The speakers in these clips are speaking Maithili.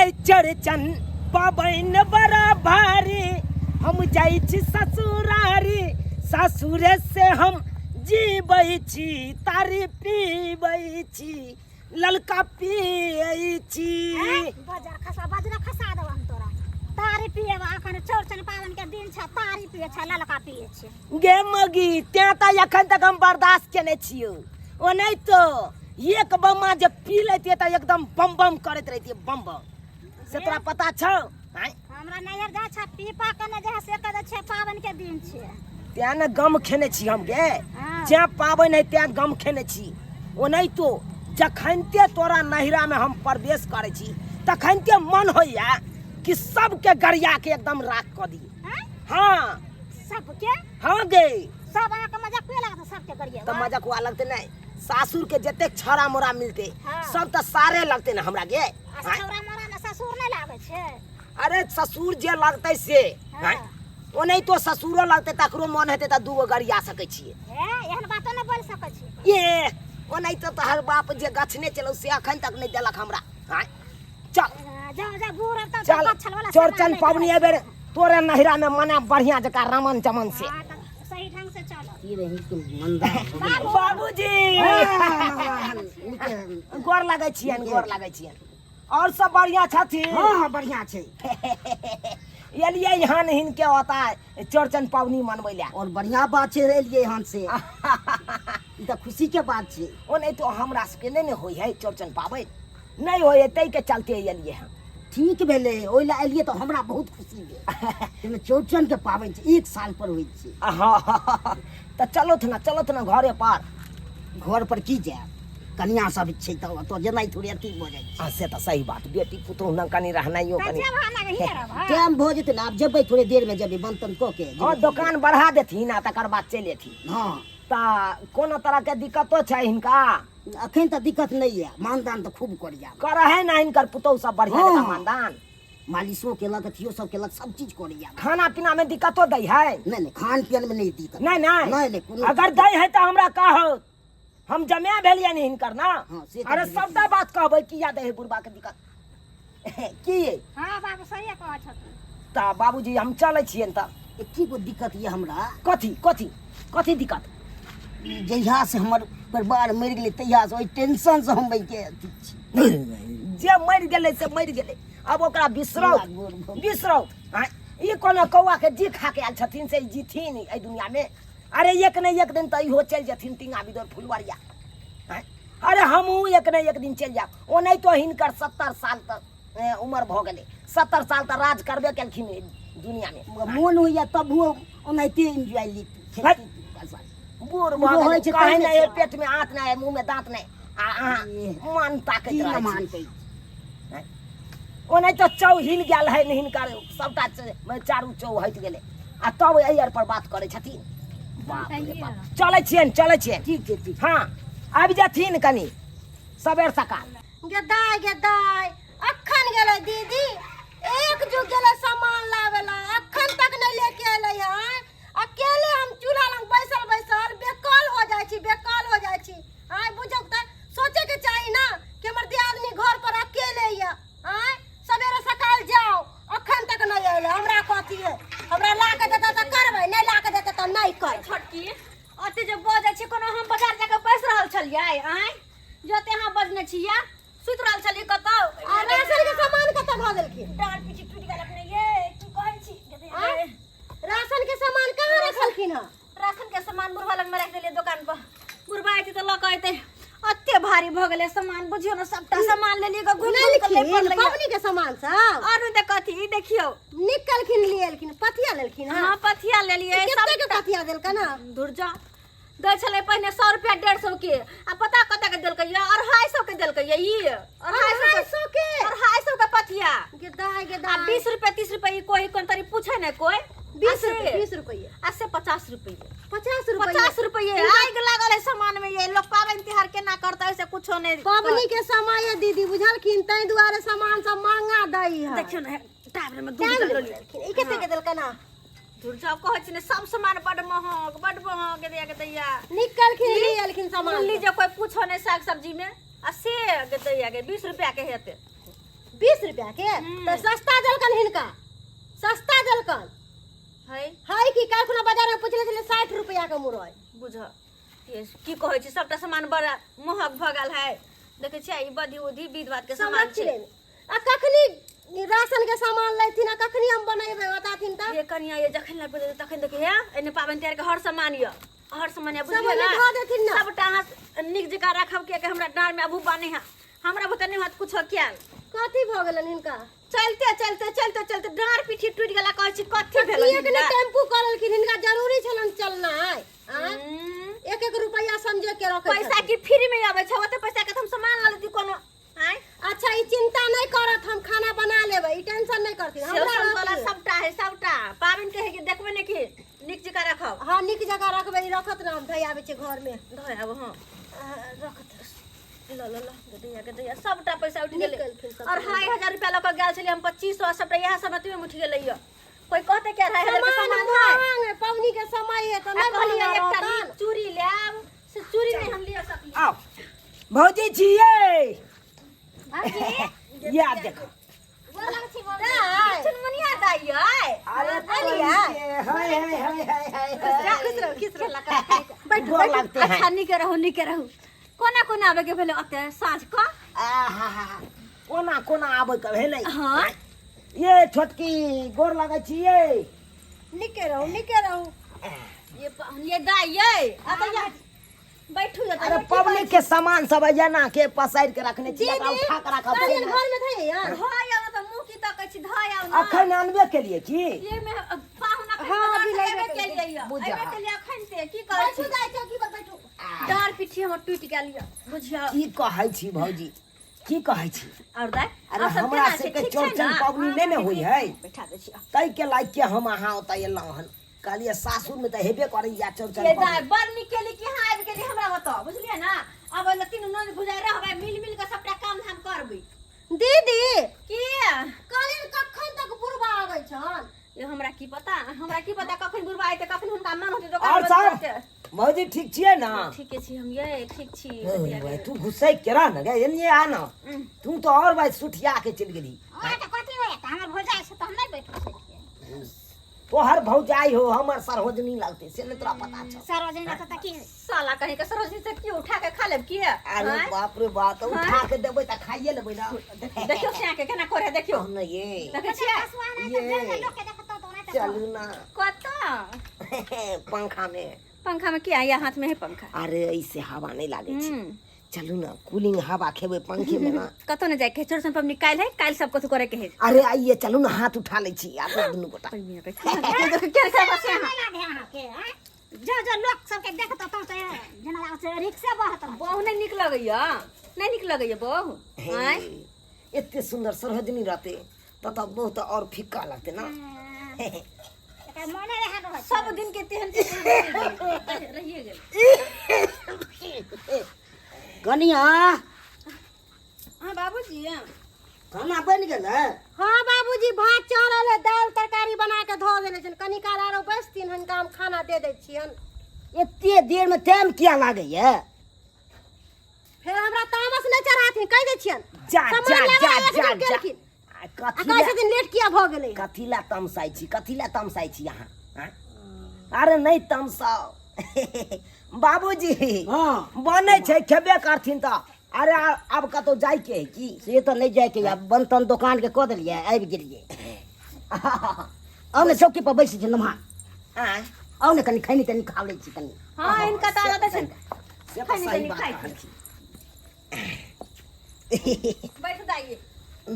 एलै चौरचन पाबनि बड़ा भारी, हम जाइ छी ससुरारी, सासुरे से हम जीबै छी, तारी पीबै छी, ललका पियै छी। बजर खसा, बजरा खसा देब हम तोरा। तारी पिएब अखन चौरचन पाबनि के दिन छै, तारी पिए छै, ललका पिए छै। गे मगी, तें तऽ एखन तक हम बर्दाश्त केने छियौ, ओनाहितो एक बम्मा जे पी लेतियै तऽ एकदम बम बम करैत रहितियै, बम बम। से तोरा पता छौ? आँय? हमरा नैहर जाइ छै पीपा के ने जे से कह दै छै पाबनि के दिन छै। तें ने गम खेने छी हम गे। हाँ। जें पाबनि है तें गम खेने छी। ओनाहितो जखनते तोरा नैहरामे हम प्रवेश करै छी तखनते मन होइया कि सबके गरिया के एकदम राख कऽ दी। आँय? हाँ। सबके? हाँ गे। सब अहाँके मजाक हुए लागत सबके गरिया? तऽ मजाक हुआ लगतै नहि, सासुर के जतेक छौड़ा मोड़ा मिलते हाँ। सब तऽ सारे लगते ने हमरा गे। आ आँय? छौड़ा मोड़ा में ससुर नहि लागै छै? अरे ससुर जे लगतै से। हाँ। आँय? ओनाहितो ससुरो लगतै तकरो मन हेतै तऽ दूगो गरिया सकै छियै। हे, एहन बातो नहि बोलि सकै छी। ए ओनाहितो तोहर बाप जे गछने चलौ से अखन तक नहि देलक हमरा। आँय? चल। हाँ, जाओ, जाओ, बूढ़ अब तऽ चल, गछल वाला सामान चौरचन नहि पाबनि खाइ। एहि बेर तोरे नहिरा में मना बढ़िया जकाँ रमन चमन से। हाँ, तऽ सही ढंग से चलो। की रही तुम मंदा हो गेलै। बाबूजी। हाँ, नीके। गोर लगै छियनि, गोर लगै छियनि। और सब बढ़िया छथिन? हाँ हाँ बढ़िया छै। एलियै हन हिनके ओतऽ चौरचन पाबनि मनबै लए। और बढ़िया बात छै एलियै हन से, ई तऽ खुशी के बात छै। ओनाहितो हमरा सबके नहि ने होइ है चौरचन पाबनि, नहि होइ है ताहिके चलते एलियै हन। ठीक भेलै, ओहि लए एलियै तऽ हमरा बहुत खुशी भेल। ताहिमे चौरचन के पाबनि छै, एक साल पर होइ छै। हँ तऽ चलौथ ने, चलौथ ने घरे पर। घर पर की जायब, कनिया सब छै तऽ ओतऽ जेनाइ थोड़े अथी भऽ जाइ छै। हँ से तऽ सही बात, बेटी पुतोहु लग कनि रहनाइयो तऽ कनि। जेब अहाँ लग हिये रहब, हँ? टाइम भऽ जेतै ने, आब जेबै थोड़े देर मे जेबै, बंद तंद कऽ के जेबै। हँ दोकान बढ़ा देथिन आ तकर बाद चलि एथिन। हँ। तऽ कोनो तरहके दिक्कतो छै हिनका? अखन तऽ दिक्कत नहि यऽ, मानदान तऽ खूब करैया। करै है ने हिनकर पुतोहु सब बढ़िया हँ। जकाँ मानदान? मालिशो केलक, अथियो सब केलक, सब चीज करैया। खाना पीना में दिक्कतो दै है? नहि नहि, खान पियन में नहि दिक्कत। नहि नहि? नहि नहि, कोनो अगर दै है तऽ हमरा कहू, हम जमा भेलियनि हिनकर ना। हाँ, से तऽ अरे भेलै। सबटा बात कहबै, किया दै है बुढ़बा के दिक्कत की? हाँ बाबू सही कहै छथिन। तऽ बाबूजी हम चलै छियनि तऽ। एकी गो दिक्कत यऽ हमरा। कथी कथी कथी दिक्कत? जहिया से हमर परिवार मरि गेलै तहिया से ओहि टेंशन से हम के अथी छी। जे मरि गेलै से मरि गेलै, अब ओकरा बिसरौ, पूरा गोर भऽ गेल। बिसरौ। आँय, ई कोनो कौआ के जी खा के आयल छथिन से ई जीथिन एहि दुनिया में? अरे एक ने एक दिन तऽ इहो चलि जेथिन टींगा बिदोर फुलवरिया। आँय, अरे हमहूँ एक ने एक दिन चलि जायब। ओनाहितो हिनकर 70 साल तक उमर भऽ गेलै, 70 साल तऽ राज करबे केलखिन एहि दुनिया में। मोन होइया तबो ओनाहिते एंजॉय ली। हट। बूढ़ भऽ होइ गेलै, छै कहै तैमे नहि छै। पेट में आंत नहि, मुँह में दाँत नहि, आ अहाँ ए, मान ताकैत की रहै ने छी। मानतै? ओनाहितो चौ हिल गेल है हिनकर, सबटा चारू चौ हटि गेलै आ तब एहि आर पर बात करै छथिन। बाप रे बाप। चलै छियनि, चलै छियनि। ठीक छै, ठीक। हाँ आबि जेथिन कनि सबेर सकाल। गे दाय, गे दाय, अखन गेलै दीदी, एक जुग गेलै सामान लाबे ला, अखन तक नहीं लेके अयलै हँ। अकेले हम चूल्हा लग बैसल बैसल बेकल हो जाइ छी, बेकल हो जाइ छी। आँय बुझौ तऽ सोचे के चाही ना कि हमर दियादनी घर पर अकेले यऽ। आँय सवेरे सकाल जाओ, अखन तक नहीं अयलै। हमरा कथी है, हमरा ला के देतै तऽ करबै, नहीं ला के देतै तऽ नहीं करबै। छोटकी ओते जे बजै छी, कोनो हम बाजार जाके बैस रहल छलियै? आँय जते अहाँ बजने छियै, सुति रहल छलियै कतौ? आ राशन के सामान कतऽ धऽ देलखिन? डाँड़ पीछे टूटि गेल अपने। ये की कहै छी? आँय? राशन के सामान कहाँ रखलखिन हँ? राशन के सामान बुढ़वा लग में राखि देलियै दोकान पर, बुढ़वा अयतै तऽ लऽ कऽ अयतै। अते भारी भऽ गेलै सामान, बुझियौ ने सबटा सामान लेलियै गऽ, घुमि घुमि कऽ लै लेलखिन पड़लै। पबनी के सामान सब? और तऽ कथी, ई देखियौ। निकलखिन लियलखिन, पथिया लेलखिन हँ? हाँ पथिया लेलियै। कते के पथिया देलकन हँ? धुर जा, दै छलै पहिने 100 रुपया 150 के, आ पता कते के देलकै ये? 250 के देलकै ये ई। 250 के? 250 के पथिया। गे दाय, गे आ दाय। 20 रुपया 30 रुपया ई कोई कोन तरी पूछे ने कोई। 20 रुपये, 20 रुपये। आ से 50 रुपये। 50 रुपये। 50 रुपये। आगि लागल है सामान में। ये लोग पाबनि तिहार केना करतै से कुछो नहीं। पबनी के समय है दीदी, बुझलखिन, ताहि दुआरे सामान सब महंगा दै है। देखियौ ने टाबर में दूध टाइम लेलियै। लेलखिन। ई कते के देलकन हँ? धुर जाओ, कहै छी ने सब सामान बड महग, बड महग दैया के दैया। निकलखिन लियलखिन सामान। मूली जे कोई पूछो नहीं साग सब्जी में, आ से के दैया के 20 रुपया के हेतै। 20 रुपया के तऽ सस्ता देलकन हिनका सस्ता देलकन है है कि काल्हि खुना बाजार में पुछले छलै 60 रुपया के मुरई बुझ ये की कहै छी सबटा सामान बड़ा महग भऽ गेल है देखै छियै ई बधी उधी विध बात के सामान छै संरक्षण आ कखनी राशन के सामान लेथिन आ कखनी हम बनेबै बताथिन तऽ ये कनिया ये जखन लग पड़े तखन देखिए हे एने पाबनि तिहार के हर सामान ये हर सामान ये सब बुझलियै ओहिमे ना धऽ देथिन ना। सबटा अहाँ नीक जकाँ राखब कियाकि हमरा डाँड़ में अबू बानी है हमरा बुते नहीं होत कुछो कियाल कथी भऽ गेलनि हिनका चलते चलते चलते चलते डाँड़ पीठी टूटि गेला कहै छी कथी भेल एक ने टेम्पू करलखिन हिनका जरूरी छलन चलनाइ आँय? एक एक रुपया समझे के रखै पैसा की फ्री में आबै छै ओते पैसा के तऽ हम सामान लऽ लेती कोनो आँय अच्छा ई चिंता नहीं करत हम खाना बना लेबै ई टेंशन नहीं करथिन सेब हमरा संतोला रहत। सबटा है सबटा पाबनि के है कि देखबै ने कि नीक जकाँ रखब हाँ नीक जगह रखबै ई रखत ना हम धइ आबै छियै घर में धोए आब हँ रखत ल ल ल दैया के दैया सबटा पैसा उठि गेलै निकलथिन सब। 2500 रुपया लऽ कऽ गेल छलियै हम 2500 सबटा इएह सब अथीमे उठि गेलै यऽ कोई कहते कि 2500 के सामान सामान है महंग पबनी के समय है तऽ आ नहीं कहलियै महंगा एकटा रहतन। नीक चूड़ी लेब से चूड़ी नहि हम लिअ सकली आओ भौजी छियै या देखो दाइ, चुनमुनिया दाइ यै अरे अलिया। हाय हाय हाय हाय हाय हाय खुश रहो खुश रहो बैठू गोर बैठू लगते हैं। अच्छा नीके रहू नीके रहू कोना कोना आबे के भेलै ओते साँझ कऽ आहा कोना कोना आबै के भेलै हाँ ये छोटकी गोर लगै छियै नीके रहू नीके रहू ये ये दाइ यै आ तऽ बैठू जतऽ अरे पब्लिक के सामान सब एना के पसारि के रखने छी एकरा उठा के राखब कहलियनि घर में धइए यार धोय आउ तऽ मुँह की तकै छी धोय आउ ना अखन आनबे केलिए की ये में पाहुना हाँ, अभी अभी लाइबे लेबे केलिए यऽ बुझा। अबे केलिए अखन ते की कहै बैठू छी दाइ चौकी पर बैठू डाँर पिठी हमर टूटि गेल यऽ बुझियौ की कहै छी भौजी की कहै छी और दाइ अरे और सब हमरा केना छै? सबके ठीक छै चौरचन ना? पबनी नहि ने होइ है बैठा दै छी ताहि के लायक के हम अहाँ ओतऽ एलहुँ हन कहलियै सासुरमे तऽ हेबे करैया चौरचन ये दाइ पबनी बड़ नीक केली कि अहाँ आबि गेली हमरा ओतऽ बुझलियै ना आब ओहिमे तीनू ननद भुजाइ रहबै मिल मिल के सबटा काम धाम करबै दीदी की कहलियनि कखन तक बुढ़बा आबै छन ये हमरा की पता हमरा की पता कखन बुढ़बा अयतै कखन हुनका मन होतै दोकान और बंद सब करतै। भौजी ठीक छियै ना ठीके छी हम ये ठीक छी ओ भाई, तू गुस्से केरा न गे एलिए आ ना तू तो और भाई सुठिया के चल गेली ओकरा तऽ कथी होयत हमर भौजाइ छै तऽ हम नहि बैठू सकियै तोहर भौजाई हो हमर सरहोजनी लगते से नहीं तोरा पता छौ सरोजनी रहतौ तऽ की होइ? साला कहीं के सरोजनी से की उठा के खा लेब की अरे आँय? बाप रे बाप तो उठा के देबै तऽ खाइए लेबै ना देखियौ से के केना करे देखियौ हम ने ये देखै छियै हँसुआ नहि तऽ ये। जल्दी लोकके देखतौ तऽ ओनाहिते चलू ना कतऽ पंखा में पंखा में किया या हाथ में है पंखा अरे ऐसे हवा नहीं लागे छै हम्म। चलू ना कूलिंग हवा खेबै पंखे में ना कतौ नहि जाइके है चौरचन पबनी काल्हि है काल्हि सब कथु करे के है अरे आइए चलू ना हाथ उठा लै छी अपना दुनू गोटा बहु नहि लागे अहाँके आँय? जो जो लोक सबके देखतौ तऽ जेना लागै छै रिक्शे बहत रहत। नहि नीक लगैया नहि नीक लगैया बहु आँय एते सुंदर सरहजनी रहते त तब बहुत और फीका लगते ना एकर मने रहै रहै छै। सब दिन के तेहन रहिए गेल कनिया हाँ बाबूजी खाना बनि गेलै हाँ बाबूजी भात चढ़ल है दालि तरकारी बना के धऽ देने छनि कनी काल आरो बैसथिन हुनका हम खाना दे दै छियनि एते देर में टाइम किया लागैया फेर हमरा तामस नहि चढ़ाथिन कहि दै छियनि जा सामान जा लाबऽ जा एक जा दिन जा गेलखिन। आ आ कथी कहै ला छथिन लेट किया भऽ गेलै कथी ला तमसाइ छी कथी ला तमसाइ छी अहाँ आँय? अरे नहि तमसाउ बाबूजी हाँ बनै छै खेबे करथिन तऽ अरे आब कतहु जाइके है की से तऽ नहि जाइके यऽ बन तन दोकान के कऽ देलियै आबि गेलियै आउ ने चौकी पर बैसै छी नमहर आँय आउ ने कनि खैनी तनी खा लै छी कनि हाँ इनका तऽ आदत छै से तऽ खैनी सही तनी बात खाइ कहलखिन बैठ जाइए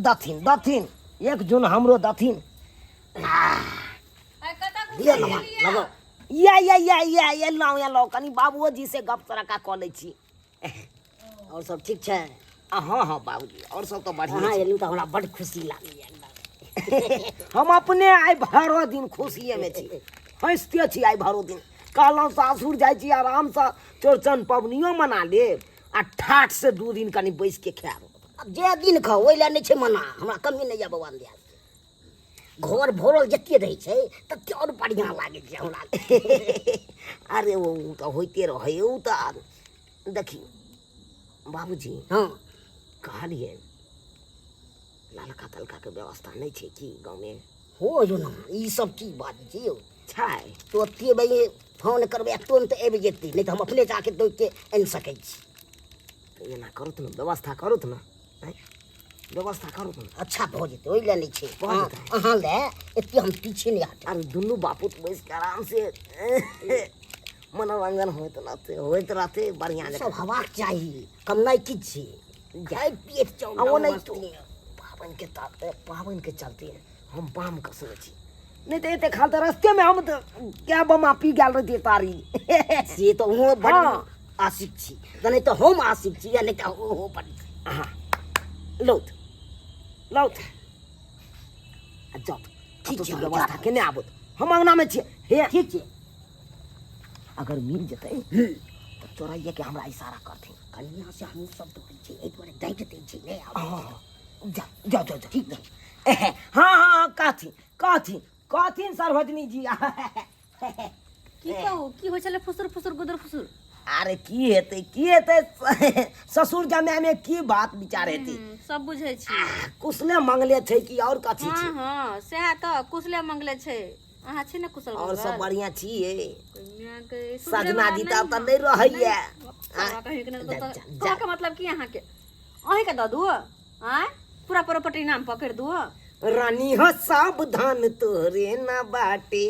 दथिन दथिन एक जून हमरो दथिन दिअ नमहर लगाउ या या या या एलहुँ एलहुँ कनि बाबुओ जी से गप सड़का कऽ लै छी आओर सब ठीक छै हँ हँ बाबूजी आओर सब तऽ बढ़िआँ अहाँ छै एलहुँ तऽ हमरा बड्ड खुशी लागैए हम अपने आइ भरो दिन खुशिएमे छी हँसिते छी आइ भरो दिन कहलहुँ सासुर जाइ छी आरामसँ चौरचन पबनियो मना लेब आ ठाठ से दू दिन कनि बैसिके खायब आब जे दिन खाउ ओहि लए नहि छै मना हमरा कमी नहि यऽ भगवान दया घर भरल जते रहै छै तते आओर बढ़िआँ लागै छै हमरा अरे ओ तऽ होइते रहै ओ तऽ देखियौ बाबूजी हँ कहलियै ललका तलका के व्यवस्था नहि छै की गाँवमे? हो जो ना, ई सब की बात छै यौ? छै। तो ओते बजे फोन करबै आ तुरन्त आबि जेतै, नहि तऽ हम अपने जाके दौड़ के आनि सकै छी। तऽ एना करू ने, व्यवस्था करू ने, आँय? व्यवस्था करू ने। अच्छा, भऽ जेतै, ओहि लए नहि छै। भऽ जेतै। अहाँ लए एते हम पीछे नहि हटब। आर दुनू बापूत बैस के आराम से मनोरंजन होइत रहतै, होइत रहतै बढ़िआँ सब जकाँ। हवाक चाही, कम नहि किछु छै, जाय पियैत आ जाउ। ओ नहि तो पाबनिके ताते, पाबनिके चलते हम बाम कसने छी, नहि तऽ एते खाल तऽ रस्तेमे हम तऽ कए बमा पी गेल रहितियै तारी। से तऽ ओहो बड आशिक छी, तऽ नहि तऽ हम आशिक छी, या नहि तऽ ओहो बड। अहाँ लौत लौत आ जाउ। ठीक छै, हम व्यवस्था जा। केने आबत, हम अंगनामे छियै हे। ठीक छै। अगर मिल जेतै तऽ चोराइए के हमरा इशारा करथिन। कनिया से हमहूँ सब डरै छी, एहि दुआरे डाँटि दै छै, नहि आबै। हाँ, जाओ जाओ जाओ जाओ। ठीक छै। हाँ हाँ हाँ, कहथिन कहथिन कहथिन सर्वजनी जी। की कहू, की होइ छलै फुसुर फुसुर गुदुर फुसुर? अरे की हेतै, की हेतै, ससुर जमाय में की बात विचार हेतै। सब बुझै छी। कुशले मंगले छै कि और कथी हँ छै? हँ, सएह तऽ कुशले मंगले छै। अहाँ छी ने कुशल और सब मंगल? बढ़िया छियै। माय के सुधरे सजना वाला जी नहि। तऽ तऽ नहि रहैया। साला कहीं के नहि। जा, तऽ जा, कहऽ के मतलब की अहाँके, अहींके दऽ दू? आँय, पूरा प्रॉपर्टी नाम पकड़ि दू? रानी हो, सावधान तोरे ना बाटे।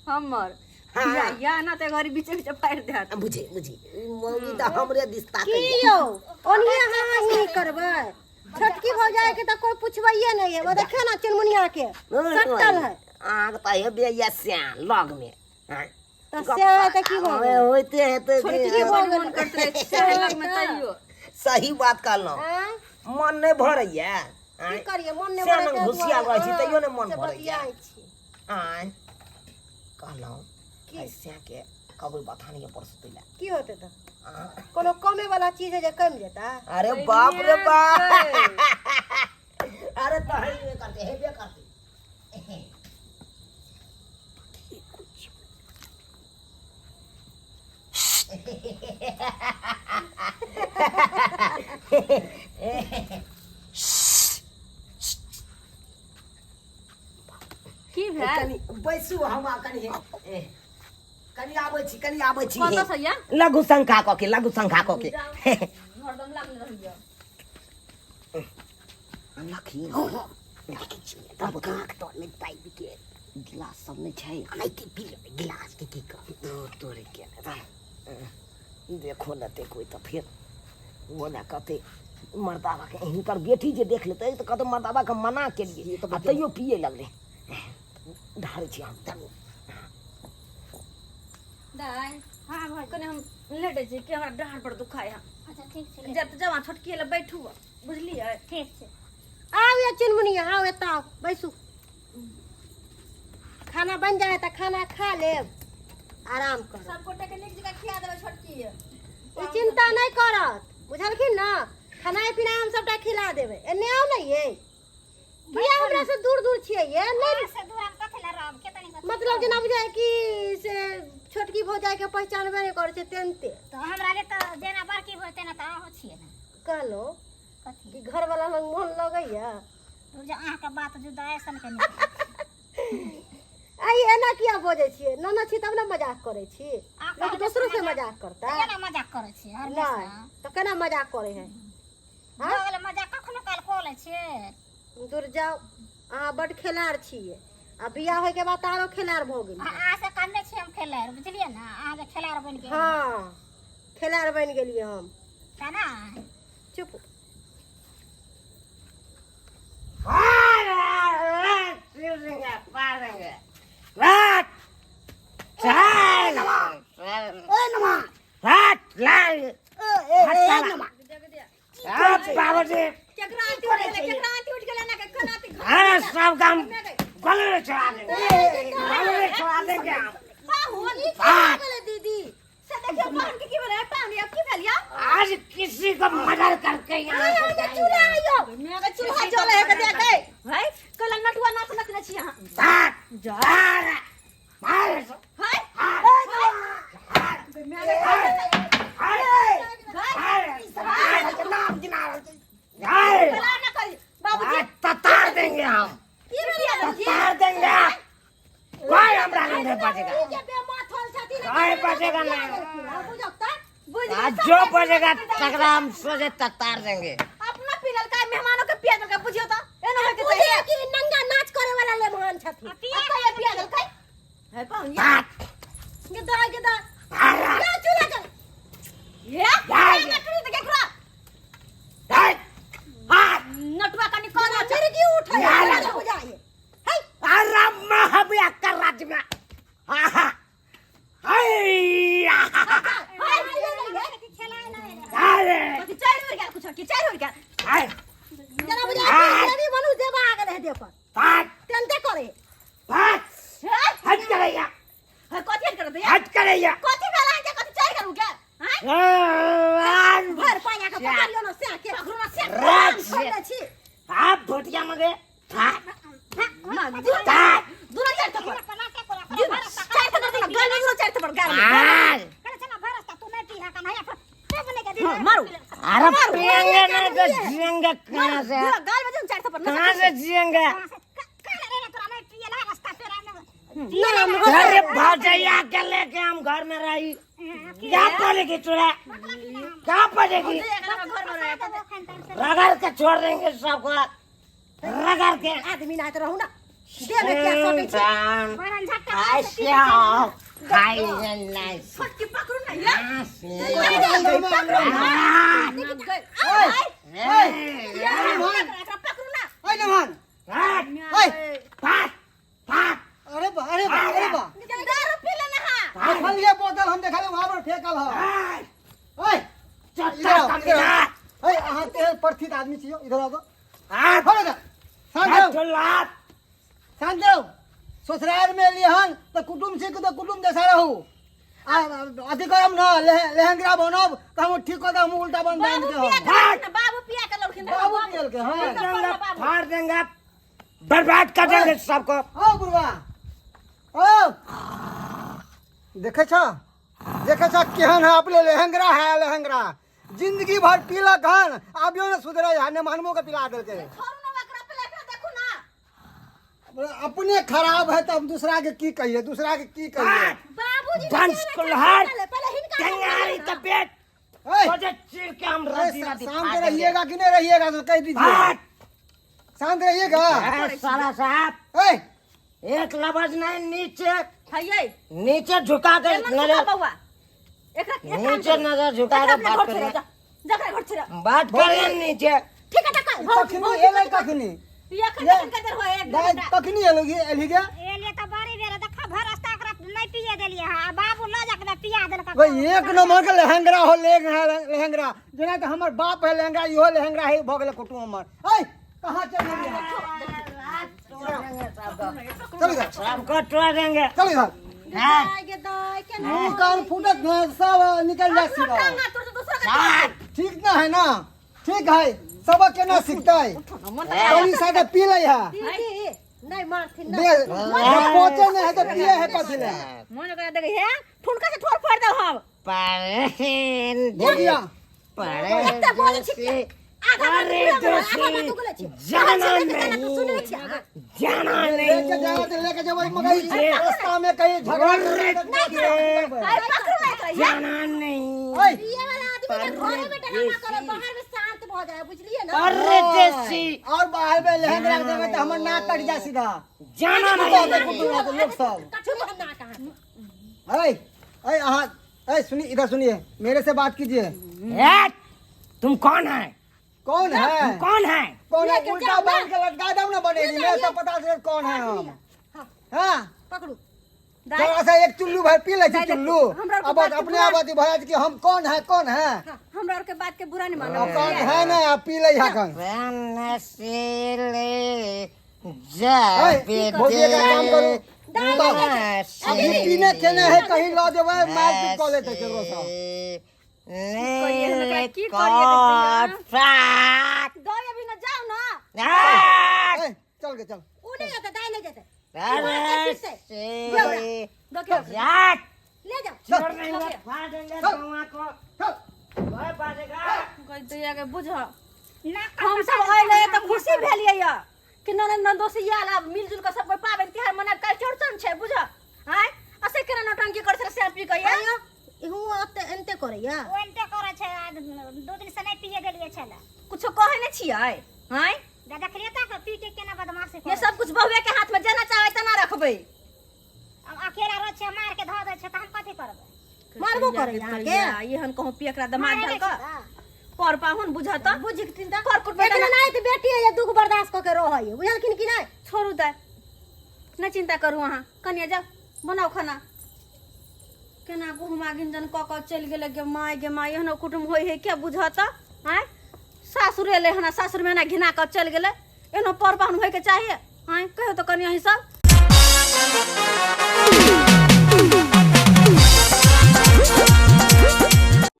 हमर हाँ। या या ना तऽ घड़ी बीचे बीचे फाड़ि देत। बुझे बुझे, ई मौगी तऽ हमरे दिस की ताकैया। यौ, ओनिये हाँ ही करबै? छोटकी भौजाई के तऽ कोई पुछबैये नहीं है। वो देखियो ना चुनमुनिया के सटल है। अहाँके तऽ हेबे या श्याम लगमे, आँय? तऽ से है तऽ की भऽ गेलै? होइते हेतै। छोटकी कि- बड़ मन करैत रहै छै लगमे तैयो। सही बात कहलहुँ। आँय? मन नहि भरैया, आँय? की करियै, मन नहि से भरै लग ताहि घुसियाल दुआरे, रहै छी, तैयो नहि मन से भरैया। बतियाइ छी। आँय, कहलहुँ ऐसे के कबै बथानिए पर सुतै लए। की होतै तऽ? कोनो कमे वाला चीज है जे कमि जेतै? अरे बाप रे बाप, अरे तऽ हेबे करतै, हेबे करतै। की भेल? कनि बैसू, हम आ कनि ए, कनि आबै छी, कनि आबै छी। कतऽ से या? लघु शंका कऽ के, लघु शंका कऽ के। हरदम लागल रहैया। लखी। हँ, देखै छी तब काँख तरमे दाबि के। गिलास सब नहि छै? एनाहिते पी लेबै, गिलास के की करब? दूर तोड़े के देखो लेतै कोइ तऽ फेर ओ ने कहतै मर्दाबा के, हिनकर बेटी जे देख लेतै तऽ कहतै मर्दाबा के मना केलिए आ तैयो पिए लगलै। ढारै छी हम धनु। दाइ। हाँ भौजी। कनि हम लेटै छी कि हमरा डाँड़ पर दुखाय है। अच्छा, ठीक छै। जब जब अहाँ छोटकी लए बैठू, बुझलियै? ठीक छै। आउ ये चुनमुनिया, आउ, एतऽ आउ, बैसू। खाना बनि जाए तऽ खाना खा लेब, आराम करब। सब गोटे के नीक जकाँ खिया देबै छोटकी। ई चिंता नहि करत, बुझलखिन ने? खेनाइ पिनाइ हम सबटा खिला देबै। एन्ने आउ ने ये। किया हमरा से दूर दूर छियै ये? नहि। अहाँ से दूर हम कथी लए रहब? के तनी मतलब जेना बुझाय कि से छोटकी भौजाई के पहचानबे नहि करै छै तेनते। तऽ हमरा ले तऽ जेना बड़की भौ तेना तऽ अहूँ छियै ने। कहलहुँ कथी? कि घरवाला लग मोन लगैया? दूर जे, अहाँके बात जुदा ऐसन के नीक। आई एना किया बजै छियै? ननद छी तब ने मजाक करै छी। अहाँ लोक दोसरो से मजाक करता? केना मजाक करै छियै हमेशा? नहि तऽ केना मजाक करै है? भऽ गेलै, मजाक कखनो काल कऽ लै छियै। दूर जाउ, अहाँ बड खेलाड़ छियै आ बियाह होइके बाद तऽ आरो खेलाड़ भऽ गेलियै। अहाँ से कम नहि छियै हम खेलाड़, बुझलियै ने? अहाँ जे खेलाड़ बनि गेलियै। हँ, खेलाड़ बनि गेलियै हम। केना? चुप। ए नमा, ए ए नमा। केकरा आंटी उठि गेलै? केकरा आंटी उठि गेलै? एना के केना आंटी? अरे सब काम गले में चढ़ा देंगे, गले में चढ़ा देंगे हम। पाहुन। ई की भऽ गेलै दीदी? से देखियौ पाहुन के की भेलै, पाहुन अब की भेल या? आज किसी को मर्डर करके यहाँ से जाएंगे। चूल्हा आइयो। मैं के चूल्हा जले है के देखे भाई, कल नटुआ नाच नचने छी अहाँ। भाग, जा। भाग, भाग। हाय। भाग, कला ना करी। देंगे। कोई हमरा नहीं बचेगा, जे बेमाथल छथिन कोई बचेगा नहीं। बुझक त बुझ आज जो बचेगा तकरा हम सोचे तक तार देंगे। अपना पी ललका, मेहमानों के पिया देलका। बुझियो त, एना होय के बुझे चाहिए कि नंगा नाच करे वाला लेमान छथिन। आ कहिया पिया देलकै है पाहुन ये? बात गे दाय, गे दाय। अरे जा चूल्हा चल। ये नटरी त केकरा नटुआ कनी कोना छै। मिर्गी उठे यार। बुझाइए है। अरे महाबिया कर राज्य में आहा हाय अरे। कथी चारि बेर गेल कुछो की चारि बेर गेल? हाय। जना बुझाइए देवी मनु देवा आ गेल है देह पर। बात तेलते करे। बात हे। हट करेगा। हे, कथी हट करत? हट करेगा। कथी भेल अहाँके? कथी चारि करू के हैं? भर पाया के पकड़ियो न से के। पकड़ू ना से। राज छोड़ने छी। आप भोटिया मगे दुनो चारि थप्पड़, चारि थप्पड़ दुनो गाल में, दुनो चारि थप्पड़ गाल में। हाँ, मारू। अरे पियेंगे नहीं तो जिएंगे कहाँ से? दुनो गाल में दुनो चारि थप्पड़। कहाँ से जिएंगे? अरे भौजैया के लेके हम घर में रही क्या पड़ेगी तुझे? क्या पड़ेगी? घर में रहे। रगड़ के छोड़ देंगे सबको रगड़ के। आदमी ना रहू ना देह में क्या सटै छै। छोटकी पकड़ू ना या। एकरा पकड़ू ना। ओए नमन, ओए। अरे बा, अरे बा, अरे बा। दारू पी लेना हा। देखल ये बोतल हम देखल वहां पर फेंकल ह। ओए, इधर आओ, इधर आओ। ओए, अहाँ तेहन प्रथित आदमी छियो, इधर आओ तो। हो जा, शांत रहो, शांत रहो। ससुराल में एलियै हन तऽ कुटुम्ब छी तऽ कुटुम्ब जैसा रहू। आ अथी करब न, लेहंगरा बनब तऽ हम ठीक कऽ देब, हम उल्टा बन बाबू देब। पिया के लौलखिन ना, बाबू पिया के लौलखिन ना। बाबू पियलकै हँ। फाड़ देंगे, बर्बाद कर देंगे सबको। ओ बुढ़वा, ओ देखे छ, देखे छ केहन है अपने लहंगरा है लहंगरा। जिंदगी भर पीलक हन, आबियो ने सुधरे है ने, मानबो के पिला देलकै। छोड़ू ना ओकरा, पहिले एकरा देखू ना। अपने खराब है तो हम दूसरा के की कहिए, दूसरा के की कहिए? बाबूजी। वंश कुल्हाड़। पहले हिनका टेंगारी तबियत ओए, तुझे चीर के हम ओए, रद्दी रद्दी शाम फाड़ के देंगे। रहिएगा कि नहीं रहिएगा तो कह दीजिए। फाड़। शांत रहिएगा। ए, साला साहब। ओए। एक लफ्ज नहीं, नीचे हइयै। नीचे झुका के एना नजर झुका बौआ, एकरा एक काम नीचे करू। नजर झुका एकरा के अपने बात घर छोड़े करिए। जा, जकरा घर छोड़े। बात करिए नीचे। ठीक है, तक कखनी एलै, कखनी? एखन कखन कदर होय एक दाइ घंटा। कखनी एलौ एलही गे? एलियै तऽ बड़ी बेर, देखा भर रास्ता ओकरा नहि पिए देलियै हँ, आ बाबू लऽ जाके पिया देलक। भाई, एक नंबर के लहंगरा हो लहंगरा, जेना कि हमर बाप है लहंगरा, इहो लहंगरा है। भऽ गेलै कुटुम्ब हमर। ऐ, कहाँ चल गेलियै? चल इधर। सबको तोड़ देंगे। चल इधर। हाँ। दाय गे दाय के। मुंह कान फूटत न सब निकल जाए सीधा। टांगा तोड़ तो दूसरा का। ठीक ना है ना? ठीक है, सबक केना सीखतै? कनी साटा पी लै है। दीदी नहीं मारथिन ना। दे पहुंचे नहीं है तो पिए है कथी ले? मन ओकरा देखे हे, ठुनका से ठोर फोड़ देब हम। पर भोगिया। एते बोलै छी परदेसी आधा बात पूरा आधा बात उगलै छी। जाना तो सुनै नहीं छी अहाँ। जाना लेके नहीं। जाओ तो लेके जाओ, मगर रास्ता में कहीं झगड़ा अरे अरे पकड़ू ना एकरा ये। जाना नहीं। ओए। पिए वाला आदमी के घरे में डरामा करे, बाहर में शांत भऽ जाए, बुझलिए ना? परदेसी। और बाहर में लहंगा रख देबै तऽ हमर नाक कटि जाय सीधा। जाना कुत्ता नहीं। के कुटुम्ब के लोग सब। कछु हम ना कहा। ऐ ऐ, अहाँ ऐ, सुनिए, इधर सुनिए, मेरे से बात कीजिए। ए, तुम कौन है? कौन है? तुम कौन है? कौन है? लेके उल्टा जाओ ना। बांध के लटका दो ना बनेगी, मैं तो पता चले कौन है हम। हाँ। पकड़ू। थोड़ा सा एक चुल्लू भर पी ले छी चुल्लू। हमरा आरके अब बात के अपने बुरा- आप अथी भऽ जाइ छै कि हम कौन है, कौन है। हमरा आर के बात के बुरा नहीं मानो। अब कौन है ना, आप पी ले हकन। बनसिले ऐ, भौजी, एक काम करू। अभी पीने केने है, कहीं लऽ जेबै, मार पीट कऽ लेतै केकरो सब। करिए हम एकरा, की करिए देखिए। दाई अभी ना, जाओ ना। ऐ, चल गे, चल। उ नहीं जेतै दाइ, नहीं जेतै। देखियो। ले जाओ। छोड़ देंगे, फाड़ देंगे गौवा को। चल। भय बाजेगा। कह दैया के बुझ, हम सब अइले तऽ खुशी भेलियै या। कि ननद ननदोसी आयल, आब मिलजुल के सब कोई पाबनि तिहार मनाब। काल्हि चौड़चन छै, बुझ आँय, असे केना नौटंकी करै छलै से पी के? आइयो इहू ओते एनते करैया। ओ एनते करै छै, आ 2 दिन से नहि पिए देलियै छलै। कुछो कहै नहि छियै आँय? दा देखलियै तऽ पी के केना बदमाशी ये करै। सब कुछ बहुए के हाथ में, जेना चाहे तेना रखबै। आब अकेला रहै छै, मार के धऽ दै छै, तऽ हम कथी करबै? मारबो करैया अहाँके? एहन कहूँ पियकरा दिमाग मारै धल नहि कऽ छै तऽ। पर पाहुन बुझत। बुझथिन तऽ कर कुटबै एक तऽ नहि तऽ बेटी है, दुख बर्दाश्त कऽ के रहै, बुझलखिन कि नहि? छोड़ू दाइ, नहि चिंता करू अहाँ। कनिया जाउ, बनाउ खाना। केना गुहमा गिंजन कऽ कऽ चलि गेलै। गे माय, गे माय, एहनो कुटुम्ब होइ है क्या? बुझत आँय, सासुर एलै हन, सासुरमे एना घिना कऽ चलि गेलै। एहनो पर पाहुन होइके चाहिए आँय? कहियो तऽ कनि अहीं सब।